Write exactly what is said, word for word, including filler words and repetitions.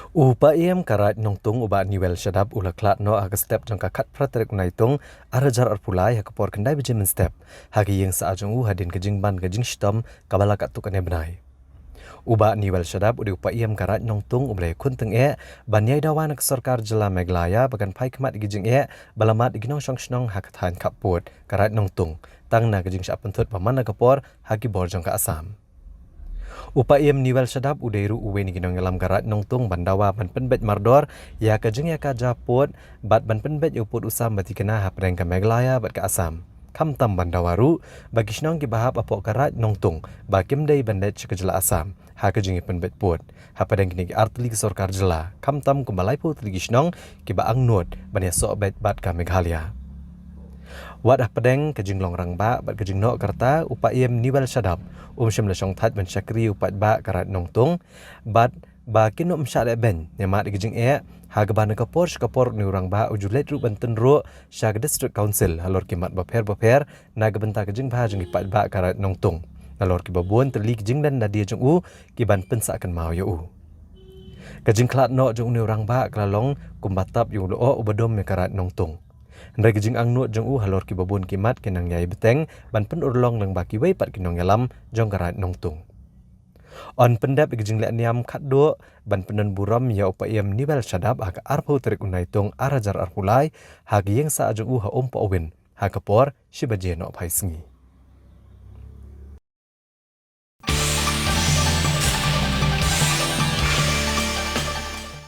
U Paiem ka Raid Nongtung u Bah Newell Shadap u la khlad noh ha ka step jong ka khatphra tarik u Naitung arhajar arphew lai ha ka por khyndai baje mynstep ha ka ïing sah jong u hadien ka jingban ka jingshitom kaba la katto katne bnai. U Bah Newell Shadap u dei u Paiem ka Raid Nongtung uba la ïakhun tyngeh ban ïai dawa na ka sorkar jylla Meghalaya ba kan phai khmat ïa ki jingeh ba la mad ïa ki nongshong shnong ha ka thaiñ khappud ka Raid Nongtung tang na ka jingshah pynthut ba man la ka por ha ki bor jong ka Assam. U Paiem Newell Shadap u dei ruh uwei na ki nongïalam ka Raid Nongtung ban dawa ban pynbeit mardor ïa ka jingïakajia pud bad ban pynbeit ïa u pud u sam ba thikna hapdeng ka Meghalaya bad ka Assam. Khamtam ban dawa ruh ba ki shnong kiba hap hapoh ka Raid Nongtung ba kim dei ban leit sha ka jylla Assam ha ka jingïapynbeit pud hapdeng kine ki artylli ki sorkar jylla, khamtam kumba laiphew tylli ki shnong kiba angnud ban ïasoh beit bad ka Meghalaya. Wat hapdeng ka jinglong rangbah bad ka jingnoh ka rta, u Paiem Newell Shadap um shym la shongthait ban shakri ïa u paidbah ka Raid Nongtung bad ba kin ym shah leh beiñ ïa mad ïa ki jingeh, ha kaba na ka por sha ka por une u rangbah u ju leit ruh ban tynruh sha ka District Council halor ki mat bapher bapher na ka bynta ka jingbha jong ki paidbah ka Raid Nongtung, nalor kiba bun tylli ki jingdon nadie jong u ki ban pynsah kynmaw ïa u. Ka jingkhlad noh jong une u rangbah ka la long kumba tap ïa u lyoh uba dum ïa ka Raid Nongtung. Hynrei ka jingangnud jong u halor kiba bun ki mat ki nang ïai bteng ban pynurlong lyngba kiwei pat ki nongïalam jong ka Raid Nongtung. Yn pyndep ïa ka jingleh niam khatduh ban pyndon burom ïa u Paiem Newell Shadap ha ka arphew tarik u Naitung arhajar arphew lai ha ka ïing sah jong u ha Umpohwin ha ka por shi baje nohphai sngi.